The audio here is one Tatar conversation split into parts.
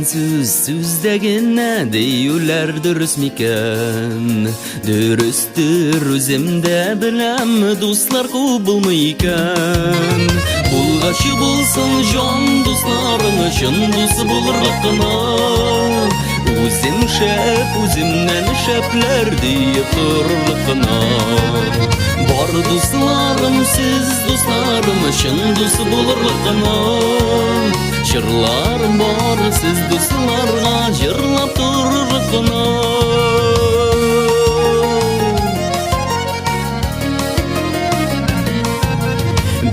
Дигән сүз сүздә генә диюләр дөрес микән? Дөрестер, үзем дә беләм, дуслар күп булмый икән. Булгач булсын җан дусларың, чын дус булырлык кына. Үзем шәп, үземнән шәпләр диеп торырлык кына. Бар дусларым, сез дусларым, чын дус булырлык кына. Җырларым бар, сез дусларга җырлап торырлык кына.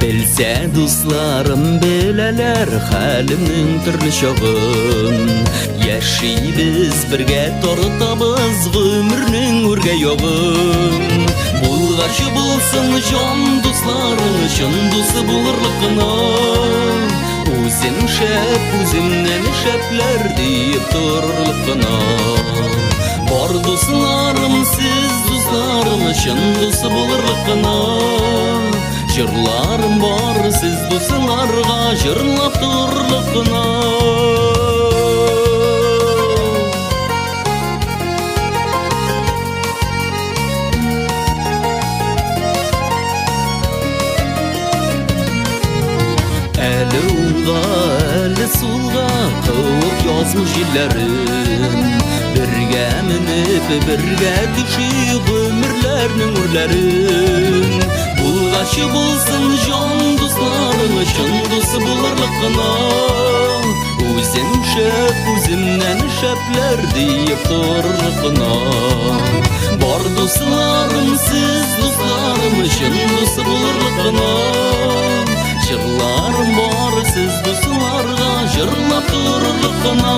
Белсә дусларым, беләләр хәлемнең төрле чагын. Яшибез бергә, тартабыз гомернең үргә ягын. Булгач булсын җан дусларың, чын дусы булырлык кына. Үзем шәп, үземнән шәпләр диеп торырлык кына. Бар дусларым, сез дусларым, чын дусы булырлык кына. Җырларым бар, сез дусларга җырлап торырлык кына. Әле уңга, әле сулга куып язмыш җилләрен. Бергә менеп, бергә төшеп гомерләрнең үрләрен. Булгач булсын җан дусларың, чын дусы булырлык кына. Үзем шәп, үземнән шәпләр диеп торырлык кына. Бар дусларым, сез дусларым, чын дусы булырлык кына. Җырларым бар, сез дусларга җырлап торырлык кына.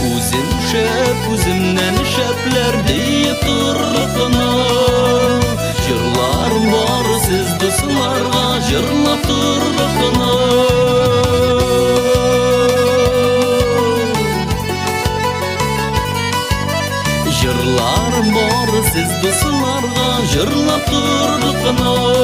Үзем шәп, үземнән шәпләр диеп торырлык кына. Җырларым бар, сез дусларга җырлап торырлык кына. Җырларым бар, сез дусларга җырлап торырлык кына.